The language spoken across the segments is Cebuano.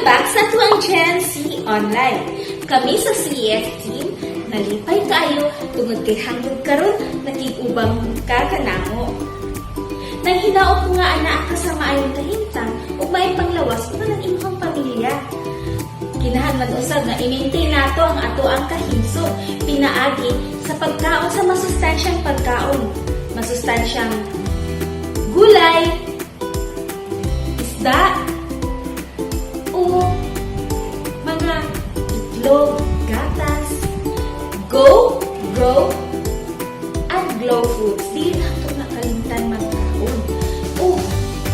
Back sa atuang Gen Z Online. Kami sa CEF team, nalipay kaayo tungod kay hangtod karon nakig-uban ka kanamo. Nang hinaot ko nga anaa ka sa maayong kahimtang ug maayong panglawas ug ang imong pamilya. Kinahanglan usab nga i-maintain nato ang atoang kahimsog pinaagi sa pagkaon sa masustansyang pagkaon, masustansyang gulay, isda, o mga itlog, gatas. Go, grow, and glow foods. Dili nato nakalimtan magkaon. O,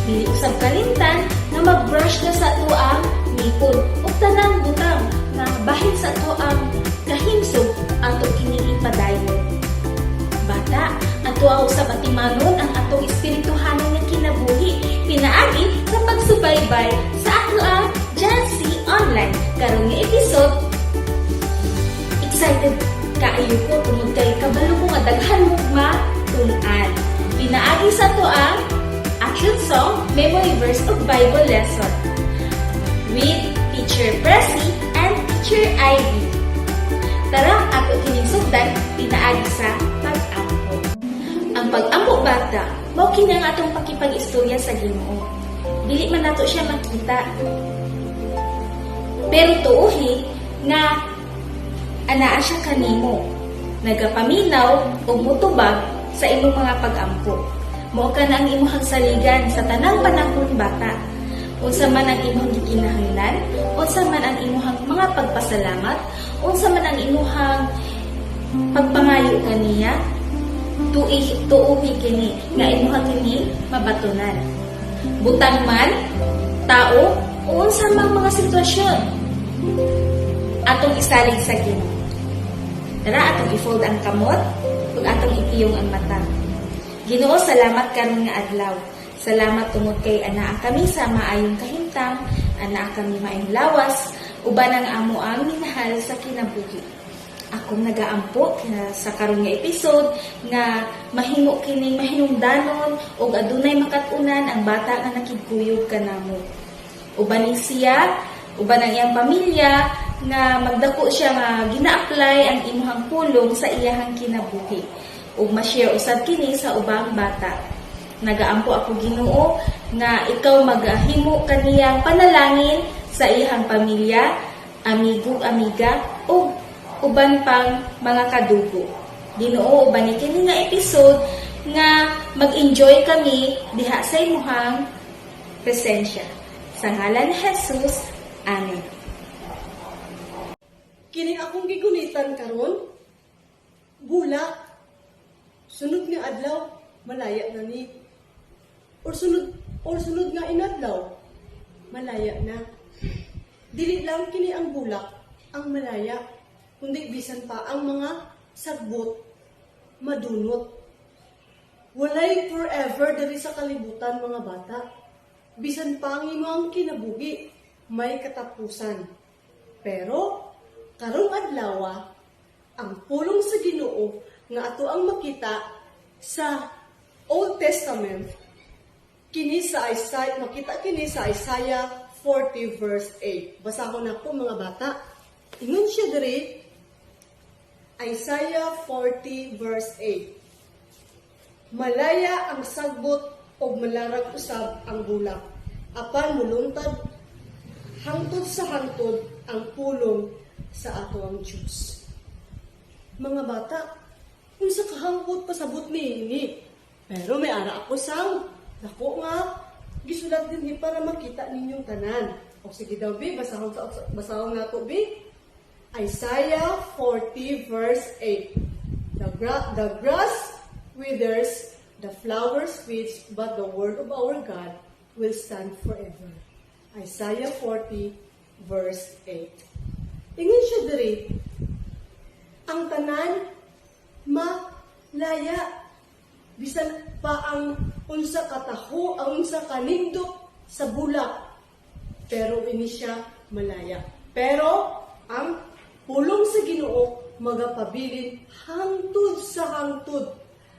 dili usab kalimtan nga mag-brush na sa atoang ngipon ug tanang butang nga bahin sa atoang kahimsog, ato kini ipadayon. Bata, ato ang usab atimanon ang atong espirituhanon nga kinabuhi pinaagi sa pagsubaybay sa ato ang Gen Z Online. Karon nga episode, excited kaayo ko tungod kay kabalo ko nga daghan mo matun-an. Pinaagi sa ato ang action song, memory verse ug Bible lesson with Teacher Pressy and Teacher Ivy. Tara, ato kining sugdan pinaagi sa pag-ampo. Ang pag-ampo, bata, mao kini ang atong pakipag-istorya sa Ginoo. Dili man nato siya makita. Pero tuohi nga anaa siya kanimo. Nagapaminaw ug mutubag sa imong mga pag-ampo. Mao kana ang imong saligan sa tanang panahon, bata. Unsa man ang imong gikinahanglan, unsa man ang imong mga pagpasalamat, unsa man ang imong pagpangayo kaniya, tuihi, tuuhi kini nga imuha kini mabatunan. Butang man, tao, o unsa mang mga sitwasyon, atong isalig sa Ginoo. Tara, atong i-fold ang kamot ug atong ipiyong ang mata. Ginoo, salamat karon nga adlaw. Salamat tungod kay anaa kami sa maayong kahimtang, anaa kami maayong lawas, uban ang amo ang minahal sa kinabuhi. Akong nagaampo kina sa karon nga episode nga mahimo kining mahinungdanon ug adunay makat-unan ang bata nga nakigkuyog kanamo. Uban ni siya, uban ang iyang pamilya nga magdako siya nga gina-apply ang imuhang pulong sa iyahang kinabuhi ug ma-share usab kini sa ubang bata. Nagaampo ako, Ginoo, nga ikaw magahimo kaniyang panalangin sa iyang pamilya, amigo, amiga ug uban pang mga kadugo. Ginoo, uban ni kini nga episode nga mag-enjoy kami diha sa imuhang presensya. Sa ngalan ni Jesus, Amen. Kini akong gigunitan karon, bulak. Sunod nga adlaw, malaya na ni. Or sunod nga inadlaw, malaya na. Dili lang kini ang bulak ang malaya, kundi bisan pa ang mga sagbot madunot. Walay forever diri sa kalibutan, mga bata. Bisan pa ang imong kinabuhi, may katapusan. Pero karong adlaw, ang pulong sa Ginoo nga ato ang makita sa Old Testament kini sa Isaiah, makita kini sa Isaiah 40 verse 8. Basahon nako, mga bata. Ingon siya diri, Isaiah 40 verse 8. "Malaya ang sagbot ug malarag usab ang bulak. Apan muluntad hangtod sa hangtod ang pulong sa atoang Diyos." Mga bata, unsa kahangpot pasabot niini? Pero may ara ako sang dako nga gisulat dinhi para makita ninyong tanan. O sige daw, bi, basahon nato, bi. Isaiah 40 verse 8. The grass withers, the flowers fades, but the word of our God will stand forever." Isaiah 40 verse 8. Ingon siya diri, ang tanan malaya. Bisan pa ang unsa kataho, ang unsa kanindot sa bulak, pero ini siya malaya. Pero ang pulong sa Ginoo magapabilin hangtod sa hangtod.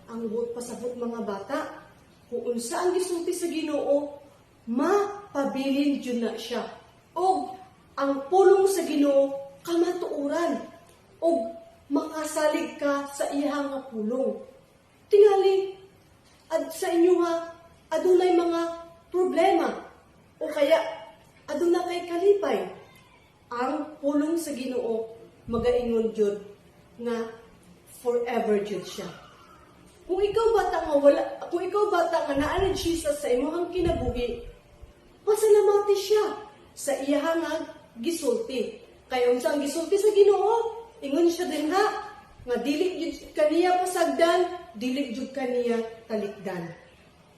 Ang buot pasabot, mga bata, kung unsa ang gisulti sa Ginoo, mapabilin jud na siya. Og Ang pulong sa Ginoo kamatuoran ug makasalig ka sa iya nga pulong. Tingali ad sa inyo nga adunay mga problema o kaya aduna kay kalipay, ang pulong sa Ginoo magaingon jud nga forever jud siya. Kung ikaw bata nga wala, kung ikaw bata nga naa ni Jesus sa imong kinabuhi, pasalamati siya sa iya nga gisulti. Kay unsa ang gisulti sa Ginoo? Ingon siya din ha nga dili jud kaniya pasagdan, dili jud kaniya talikdan.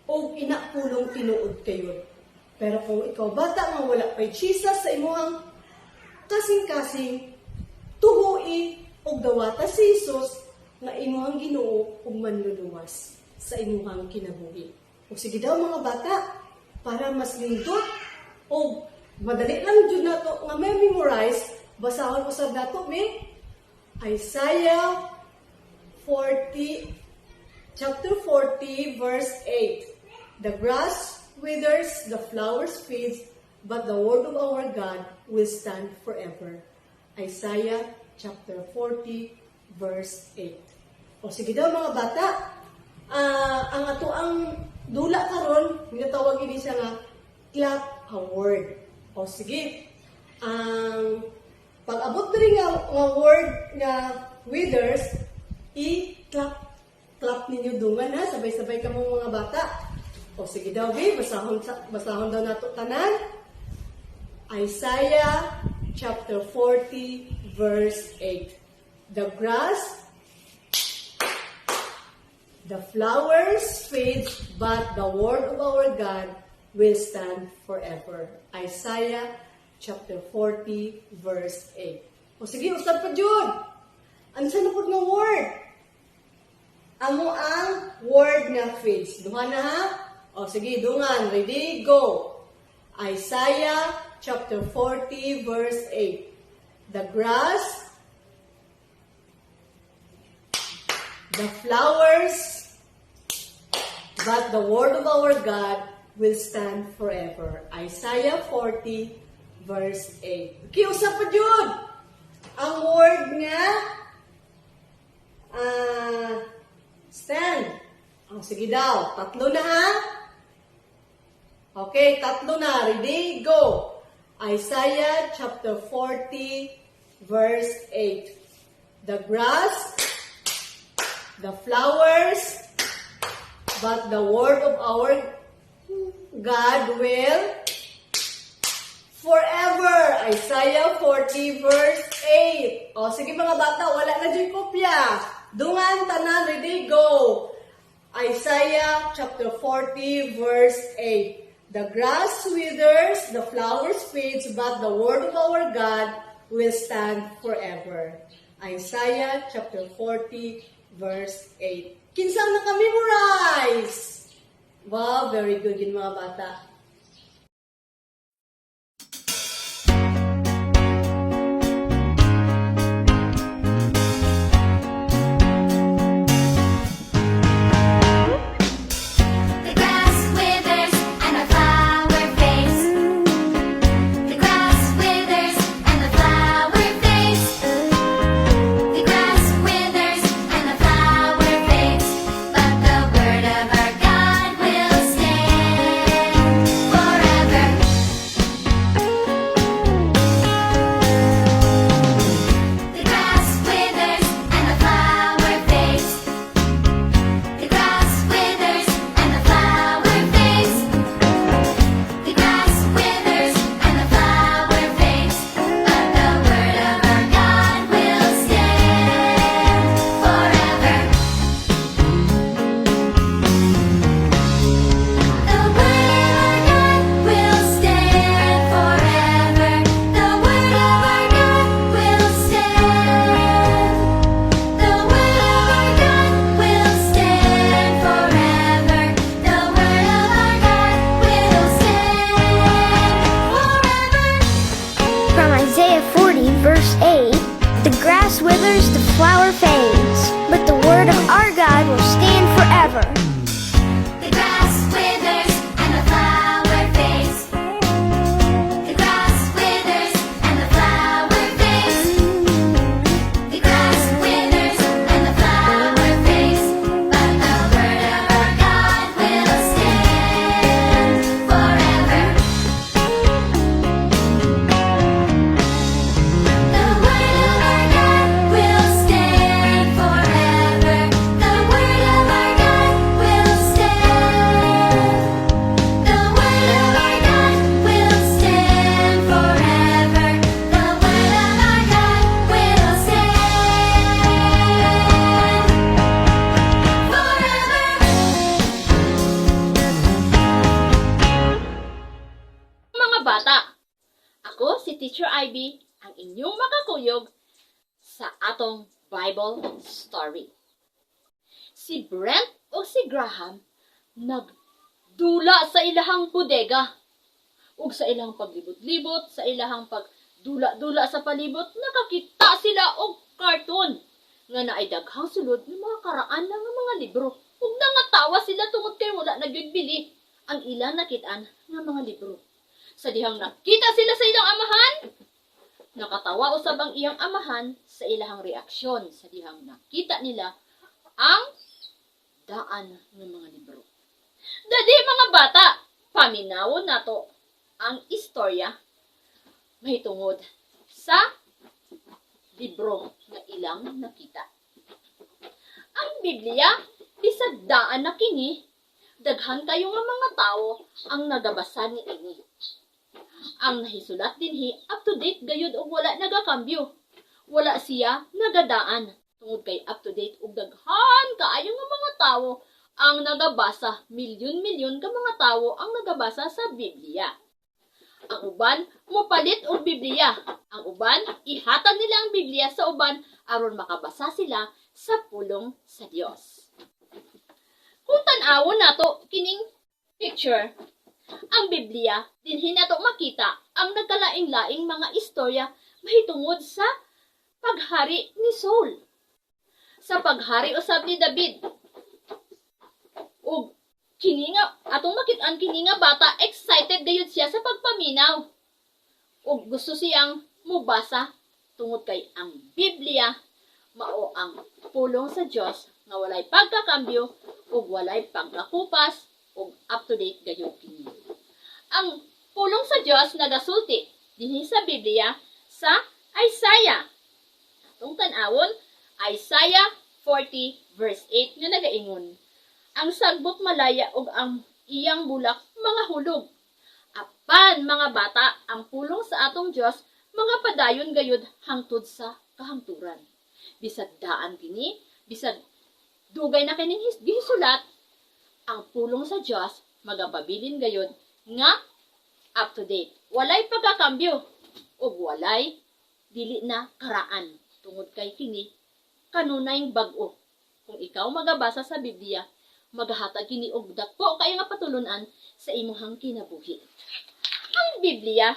Og ina pulong tinuod kayo. Pero kung ikaw bata nga wala pay Jesus sa imong kasing-kasing, tuhui og dawata si Jesus nga imong Ginoo ug manluluwas sa imong kinabuhi. O sige daw, mga bata, para mas lindot og madali lang jud nato nga memorize, basahon usab nato mi Isaiah 40, chapter 40 verse 8. "The grass withers, the flowers fades, but the word of our God will stand forever." Isaiah chapter 40 verse 8. O sige daw, mga bata, ang ato ang dula karon, ginatawag ini siya nga clap a word. O sige, ang pag-abot diri nga word nga "withers", i-clap clap ninyo dungan ha, sabay-sabay kamong mga bata. O sige daw, be, basahon daw nato tanan. Isaiah chapter 40 verse 8. "The grass, the flowers fade, but the word of our God will stand forever." Isaiah chapter 40 verse 8. O sige, usab pa jud. Ano sa na pud nga word? Amo ang word nga "fades". Duha na ha? O sige, dungan. Ready? Go. Isaiah chapter 40 verse 8. "The grass, the flowers, but the word of our God will stand forever." Isaiah 40 verse 8. Okay, usab pa jud. Ang word nga "stand". Oh, sige daw. Tatlo na ha? Okay, tatlo na. Ready? Go. Isaiah chapter 40 verse 8. "The grass, the flowers, but the word of our God will forever." Isaiah 40 verse 8. O, sige mga bata, wala na dyan kopya. Dungan, tanan, ready, go. Isaiah chapter 40 verse 8. "The grass withers, the flowers fades, but the word of our God will stand forever." Isaiah chapter 40 verse 8. Kinsa ang naka-memorize? Wow, very good yun, mga bata. The grass withers and the flower fades. The grass withers and the flower fades. The grass withers and the flower fades, but the word of our God will stand. Teacher Ivy, ang inyong makakuyog sa atong Bible story. Si Brent o si Graham nagdula sa ilahang bodega. Ug sa ilang paglibot-libot, sa ilahang pagdula-dula sa palibot, nakakita sila og karton nga naay daghang sulod ng mga karaan na nga mga libro. Ug nangatawa sila tungod kay wala na gyud bili ang ilang nakit-an nga mga libro. Sa dihang nakita sila sa ilang amahan, nakatawa usab ang iyang amahan sa ilahang reaksyon sa dihang nakita nila ang daan ng mga libro. Dali, mga bata, paminawon nato ang istorya mahitungod sa libro nga ilang nakita. Ang Biblia, bisag daan na kini, daghan kayo nga mga tao ang nagabasa niini. Ang nahisulat dinhi up to date gayud ug wala nagakambyo. Wala siya nagadaan tungod kay up to date ug daghan kaayo nga mga tawo ang nagabasa, milyon-milyon ka mga tawo ang nagabasa sa Biblia. Ang uban mopalit og Biblia. Ang uban ihatag nila ang Biblia sa uban aron makabasa sila sa pulong sa Dios. Kung tan-awon nato kining picture, ang Biblia, dinhi nato makita ang nagkalaing-laing mga istorya mahitungod sa paghari ni Saul, sa paghari usab ni David. Ug kini nga atong makit-an, kini nga bata, excited gayud siya sa pagpaminaw. Ug gusto siyang mubasa tungod kay ang Biblia mao ang pulong sa Dios nga walay pagkakambyo ug walay pagkakupas ug up to date gayud kini. Ang pulong sa Dios nagasulti dinhi sa Biblia sa Isaiah. Atong tan-awon Isaiah 40 verse 8 nga nagaingon: "Ang sagbot malaya ug ang iyang bulak mga hulog. Apan, mga bata, ang pulong sa atong Dios mga padayon gayud hangtod sa kahangturan." Bisag daan kini, bisag dugay na kining gisulat, ang pulong sa Dios magapabilin gayud nga up to date. Walay pagkakambyo ug walay dili na karaan tungod kay kini kanunayng bag-o. Kung ikaw magabasa sa Biblia, magahatag kini og dako kaayo nga patulunan sa imong kinabuhi. Ang Biblia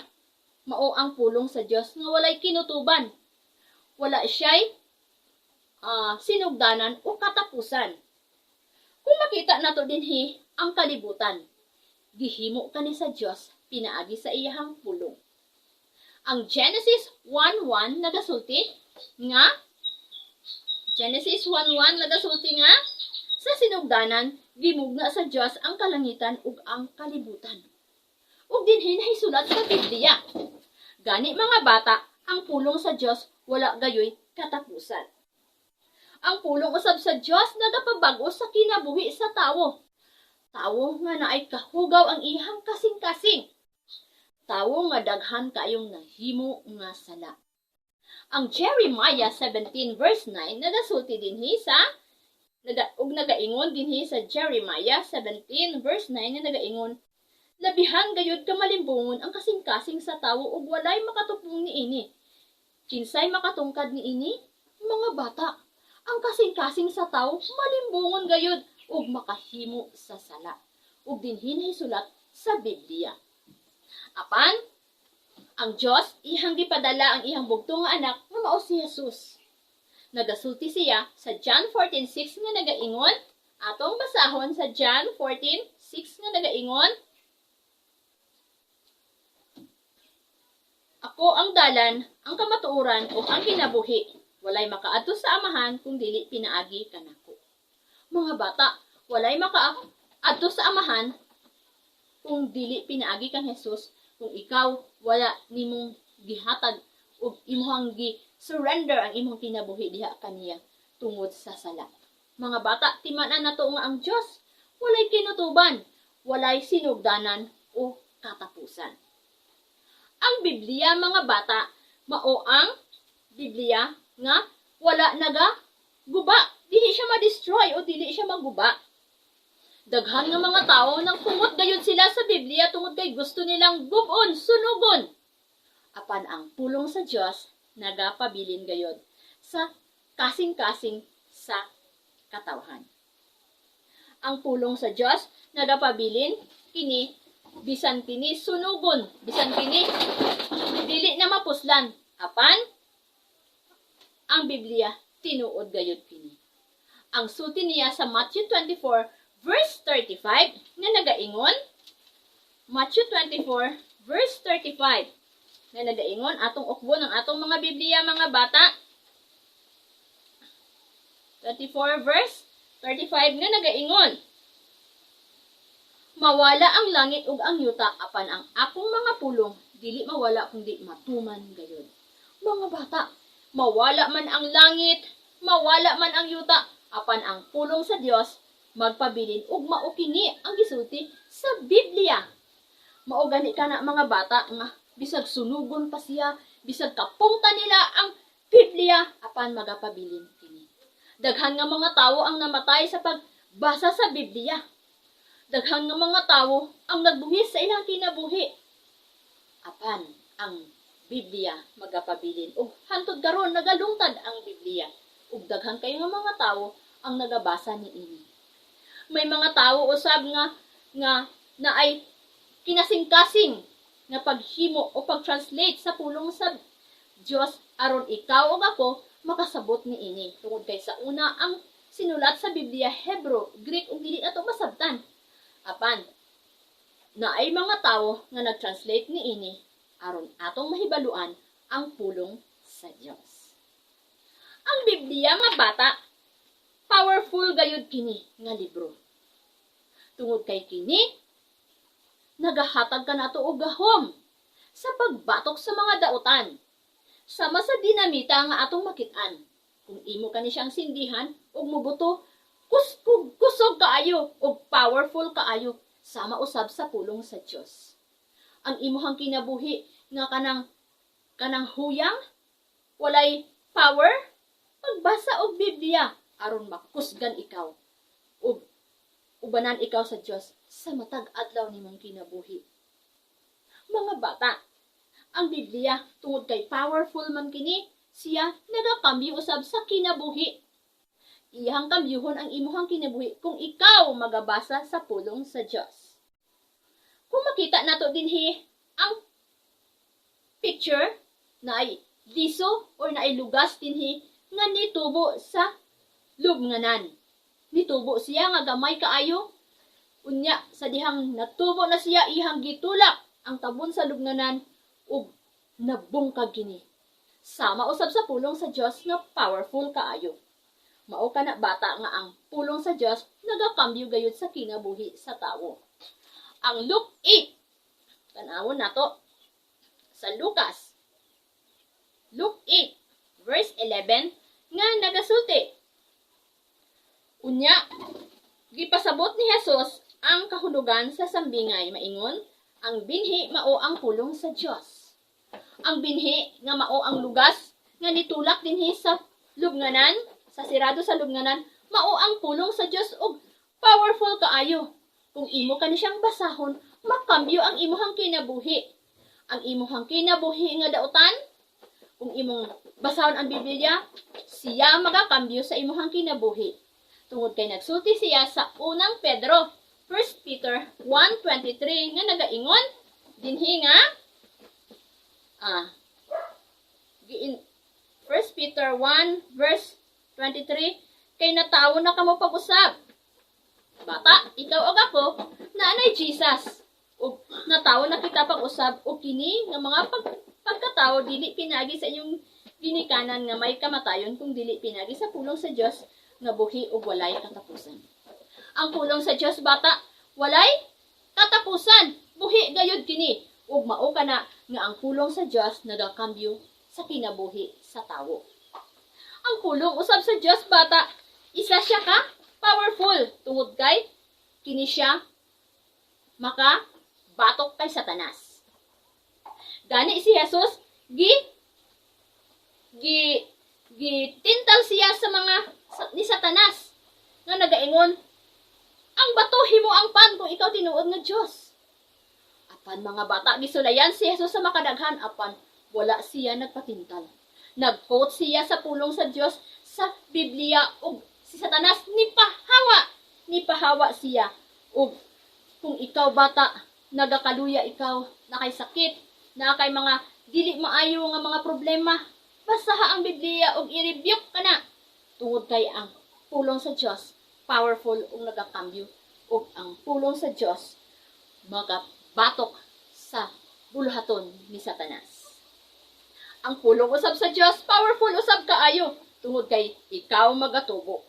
mao ang pulong sa Dios nga walay kinutuban. Wala siya'y sinugdanan o katapusan. Kung makita nato dinhi ang kalibutan, gihimo kani sa Dios pinaagi sa iyahang pulong. Ang Genesis 1:1 nagasulti nga, Genesis 1:1 nagasulti nga sa sinugdanan gimugna sa Dios ang kalangitan ug ang kalibutan. Ug dinhi nahisulat sa Biblia. Gani, mga bata, ang pulong sa Dios wala gayoy katapusan. Ang pulong usab sa Dios nagapabag-o sa kinabuhi sa tawo. Tawo nga naay kahugaw ang iyang kasing-kasing. Tawo nga daghan kaayong nahimo nga sala. Ang Jeremiah 17 verse 9 nagasulti dinhi sa naga, ug nagaingon dinhi sa Jeremiah 17 verse 9 nga nagaingon: "Labihan gayud ka malimbungon ang kasing-kasing sa tawo ug walay makatupong niini. Kinsay makatungkad niini?" Mga bata, ang kasing-kasing sa tawo malimbungon gayud ug makahimo sa sala. Ug dinhi nahisulat sa Biblia. Apan ang Dios iyang gipadala ang iyang bugtong nga anak nga mao si Jesus. Nagasulti siya sa John 14:6 nga nagaingon, atong basahon sa John 14:6 nga nagaingon: "Ako ang dalan, ang kamatuoran ug ang kinabuhi. Walay makaadto sa Amahan kung dili pinaagi kanako." Mga bata, walay makaadto sa Amahan kung dili pinaagi kang Jesus, kung ikaw wala nimong gihatag ug imong gi surrender ang imong kinabuhi diha kaniya tungod sa sala. Mga bata, timan-an nato nga ang Dios walay kinutuban, walay sinugdanan o katapusan. Ang Biblia, mga bata, mao ang Biblia nga wala naga guba. Dili siya ma-destroy o dili siya maguba. Daghan nga mga tao nang kumot gayud sila sa Biblia tungod kay gusto nilang gubon, sunugon. Apan ang pulong sa Dios nagapabilin gayod sa kasing-kasing sa katawhan. Ang pulong sa Dios nagapabilin kini bisan kini sunugon, bisan kini dili na mapuslan, apan ang Biblia tinuod gayud kini. Ang sulti niya sa Matthew 24 verse 35 nga nagaingon, Matthew 24 verse 35 nga nagaingon, atong ukbon ang atong mga Biblia, mga bata. 24 verse 35 nga nagaingon, "Mawala ang langit ug ang yuta, apan ang akong mga pulong dili mawala kundi matuman gayud." Mga bata, mawala man ang langit, mawala man ang yuta, apan ang pulong sa Dios magpabilin ug mao kini ang gisulti sa Biblia. Mao gani kana, mga bata, nga bisag sunugon pa siya, bisag kapungta nila ang Biblia, apan magapabilin kini. Daghan nga mga tawo ang namatay sa pagbasa sa Biblia. Daghan nga mga tawo ang nagbuhis sa ilang kinabuhi. Apan ang Biblia magapabilin ug hantod karon nagalungtad ang Biblia ug daghan kayo nga mga tawo ang nagabasa niini. May mga tawo usab nga naay kinasing-kasing nga paghimo o pag-translate sa pulong sa Dios aron ikaw ug ako makasabot niini. Tungod kay sa una ang sinulat sa Biblia Hebrew, Greek ug dili nato masabtan. Apan naay mga tawo nga nag-translate niini aron atong mahibaluan ang pulong sa Dios. Ang Biblia, mga bata, powerful gayud kini nga libro. Tungod kay kini nagahatag kanato og gahom sa pagbatok sa mga dautan. Sama sa dinamita nga atong makit-an. Kung imo kani siyang sindihan ug mubuto, kuskog kusog kaayo ug powerful kaayo, sama usab sa pulong sa Dios. Ang imuhang kinabuhi nga kanang huyang, walay power, pagbasa og Biblia aron makusgan ikaw ug ubanan ikaw sa Dios sa matag adlaw nimong kinabuhi. Mga bata, ang Biblia, tungod kay powerful man kini siya, nagakambyo usab sa kinabuhi. Iyang kambyuhon ang imuhang kinabuhi kung ikaw magabasa sa pulong sa Dios. Kung makita nato dinhi ang picture, naay liso or naay lugas dinhi nga nitubo sa lubnganan. Nitubo siya nga gamay kaayo. Unya sa dihang natubo na siya, iyang gitulak ang tabon sa lubnganan ug nabungkag kini. Sama usab sa pulong sa Dios nga powerful kaayo. Mao kana, bata, nga ang pulong sa Dios nagakambyo gayud sa kinabuhi sa tawo. Ang Luke 8, tanawon nato sa Lucas. Luke 8 verse 11 nga nagasulti, "Unya, gipasabot ni Jesus ang kahulugan sa sambingay maingon, ang binhi mao ang pulong sa Dios." Ang binhi nga mao ang lugas nga nitulak dinhi sa lubnganan, sa sirado sa lubnganan, mao ang pulong sa Dios ug powerful kaayo. Kung imo kani siyang basahon, makambyo ang imuhang kinabuhi. Ang imuhang kinabuhi nga dautan, kung imong basahon ang Biblia, siya ang magakambyo sa imuhang kinabuhi. Tungod kay nagsulti siya sa Unang Pedro, 1 Peter 1:23 nga nagaingon dinhi nga giin 1 Peter 1 verse 23, "Kay natawo na kamo pag-usab." Bata, ikaw ug ako, naanay Jesus. Ug natawo na kita pag-usab ug kini nga mga pagkatawo dili pinagi sa inyong ginikanan nga may kamatayon kung dili pinagi sa pulong sa Dios nga buhi ug walay katapusan. Ang pulong sa Dios, bata, walay katapusan. Buhi gayud kini ug mao kana nga ang pulong sa Dios nagakambyo sa kinabuhi sa tawo. Ang pulong usab sa Dios, bata, isa siya ka powerful tungod kay kini siya maka batok kay Satanas. Gani si Jesus gi gi gitintal siya sa mga ni Satanas nga nagaingon, "Ang bato himoang pan kung ikaw tinuod nga Dios." Apan, mga bata, gisulayan si Jesus sa makadaghan, apan Wala siya nagpatintal. Nag-quote siya sa pulong sa Dios sa Biblia ug si Satanas nipahawa. Nipahawa siya. Ug kung ikaw, bata, nagakaluya ikaw, nakay sakit, na kay mga dili maayo nga mga problema, basaha ang Biblia ug i-rebuke ka na. Tungod kay ang pulong sa Dios powerful ug nagakambyo, ug ang pulong sa Dios makabatok sa buluhaton ni Satanas. Ang pulong usab sa Dios powerful usab kaayo tungod kay ikaw magatubo.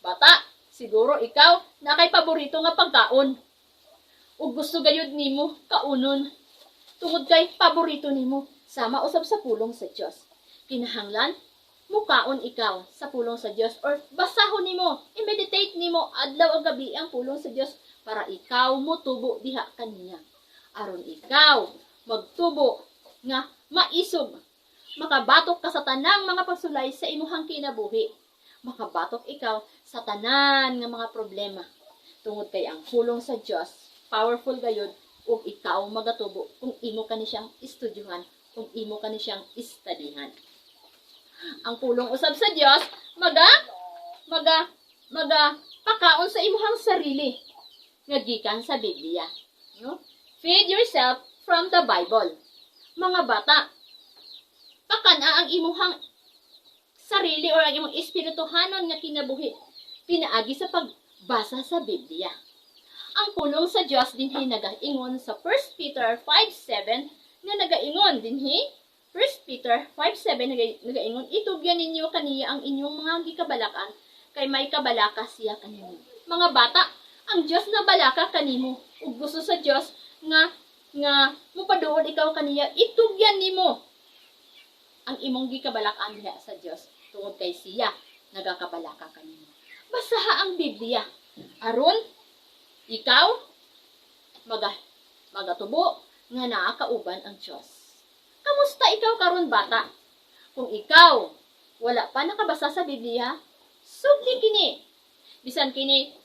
Bata, siguro ikaw na kay paborito nga pagkaon. Ug gusto gayud nimo kaunon tungod kay paborito nimo, sama usab sa pulong sa Dios. Kinahanglan mukaon ikaw sa pulong sa Dios or basahon nimo, i-meditate nimo adlaw ug gabi ang pulong sa Dios para ikaw motubo diha kaniya. Aron ikaw magtubo nga maisog, makabatok ka sa tanang mga pagsulay sa imuhang kinabuhi. Makabatok ikaw sa tanan nga mga problema. Tungod kay ang pulong sa Dios powerful gayud ug ikaw magatubo kung imo kani siyang estudyuhan, kung imo kani siyang istadihan. Ang pulong usab sa Dios maga pakaon sa imuhang sarili nga gikan sa Biblia. No? Feed yourself from the Bible. Mga bata, pakana ang imuhang sarili or ang imong espirituhanon nga kinabuhi pinaagi sa pagbasa sa Biblia. Ang pulong sa Dios dinhi nagaingon sa 1 Peter 5:7 nga nagaingon dinhi, 1 Peter 5:7, nagaingon, "Itugyan ninyo kaniya ang inyong mga gikabalakan kay may kabalaka siya kaninyo." Mga bata, ang Dios na balaka kanimo ug gusto sa Dios nga mupaduol ikaw kaniya. Itugyan nimo ang imong gikabalakan diha sa Dios tungod kay siya nagakabalaka kanimo. Basaha ang Biblia aron ikaw magatubo nga naa kauban ang Dios. Kamusta ikaw karon, bata? Kung ikaw wala pa nakabasa sa Biblia, sugdi kini. Bisan kini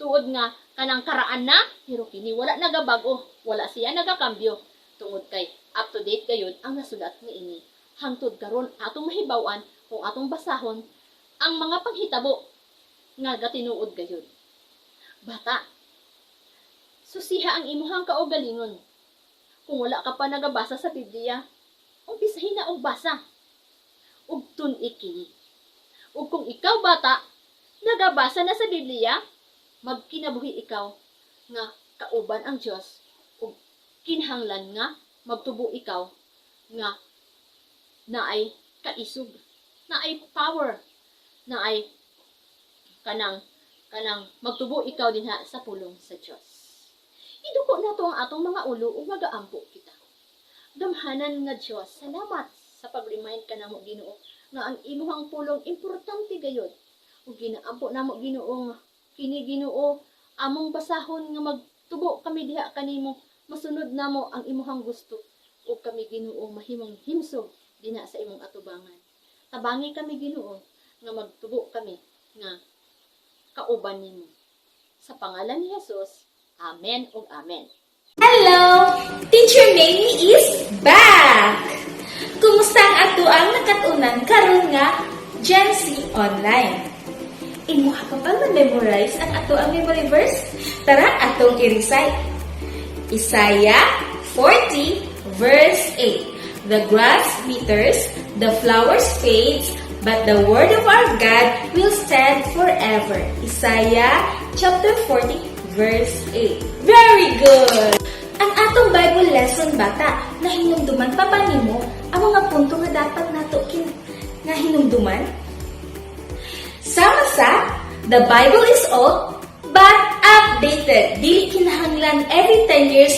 tuod nga kanang karaan na, pero kini wala nagabag-o, wala siya nagakambyo tungod kay up to date gayud ang nasulat niini. Hangtod karon atong mahibaw-an kung atong basahon ang mga panghitabo nga gatinuod gayud. Bata, susiha ang imuhang kaugalingon. Kung wala ka pa nagabasa sa Biblia, umpisahin na og basa. Ug tun-i kini. Ug kung ikaw, bata, nagabasa na sa Biblia, magkinabuhi ikaw nga kauban ang Dios ug kinahanglan nga magtubo ikaw nga naay kaisog, naay power, naay kanang magtubo ikaw dinha sa pulong sa Dios. Iduko nato ang atong mga ulo ug magaampo kita. Gamhanan nga Dios, salamat sa pag-remind ka namo, Ginoo, nga ang imuhang pulong importante gayud. Ug ginaampo namo, Ginoo, nga kini, Ginoo, among basahon nga magtubo kami diha kanimo, masunod namo ang imuhang gusto ug kami, Ginoo, mahimong himsog dinha sa imong atubangan. Tabangi kami, Ginoo, nga magtubo kami nga kauban nimo. Sa pangalan ni Jesus, Amen ug Amen. Hello! Teacher Mamie is back! Kumusta ang atoang nakat-unan karon nga Gen Z Online? Imuha pa ba na-memorize ang atoang memory verse? Tara, atong i-recite. Isaiah 40 verse 8. "The grass withers, the flowers fades, but the word of our God will stand forever." Isaiah chapter 40 verse 8. Very good! Ang atong Bible lesson, bata, nahinumduman pa ba nimo ang mga punto nga dapat nato nga hinumduman? Sama sa, the Bible is old but updated. Dili kinahanglan every 10 years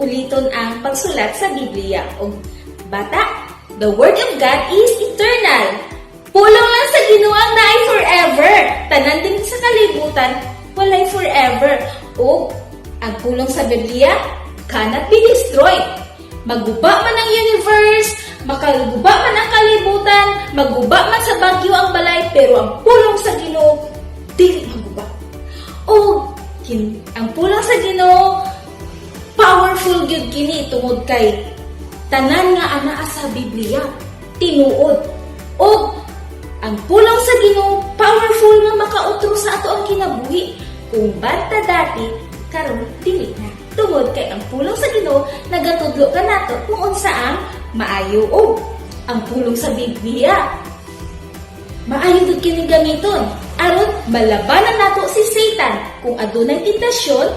uliton ang pagsulat sa Biblia. O bata, the Word of God is eternal. Pulong lang sa Ginoo ang naay forever. Tanan din sa kalibutan, walay forever. O ang pulong sa Biblia cannot be destroyed. Maguba man ang universe, makaguba man ang kalibutan, maguba man sa bagyo ang balay, pero ang pulong sa Ginoo dili maguba. O ang pulong sa Ginoo powerful gyud kini tungod kay Tanan nga anaa sa Biblia, tinuod. Ug ang pulong sa Ginoo powerful nga makautro sa ato ang kinabuhi. Kung banta dati, karon dili na. Tungod kay ang pulong sa Ginoo nagatudlo kanato kung unsa ang maayo ug ang pulong sa Biblia maayo gud kini gamiton aron malabanan nato si Satan. Kung adunay tentasyon,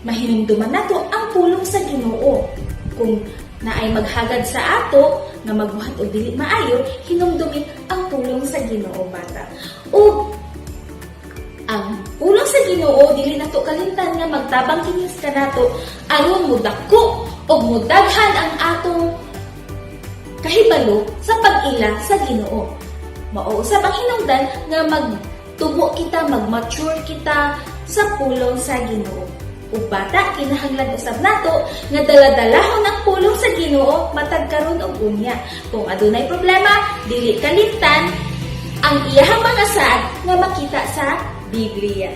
mahinumduman nato ang pulong sa Ginoo. Kung naay maghagad sa ato nga magbuhat og dili maayo, hinumdumi ang pulong sa Ginoo, bata. Ug ang pulong sa Ginoo, dili nato kalimtan nga magtabang kini kanato aron mudako ug mudaghan ang atong kahibalo sa pag-ila sa Ginoo. Mao usab ang hinungdan nga magtubo kita, mag-mature kita sa pulong sa Ginoo. Ug bata, kinahanglan usab nato nga dala-dalahon ang pulong sa Ginoo matag karon ug unya. Kung adunay problema, dili kalimtan ang iyahang mga saad nga makita sa Biblia.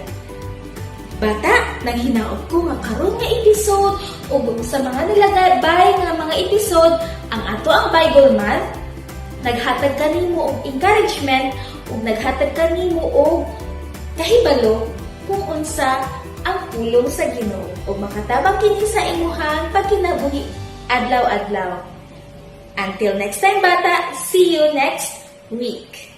Bata, naghinaot ko nga karon nga episode ug sa mga nilagabay nga mga episode, ang ato ang Bible Month, naghatag kanimo og encouragement ug naghatag kanimo og kahibalo kung unsa ang pulong sa Ginoo ug makatabang kini sa imuhang pagkinabuhi adlaw-adlaw. Until next time, bata, see you next week.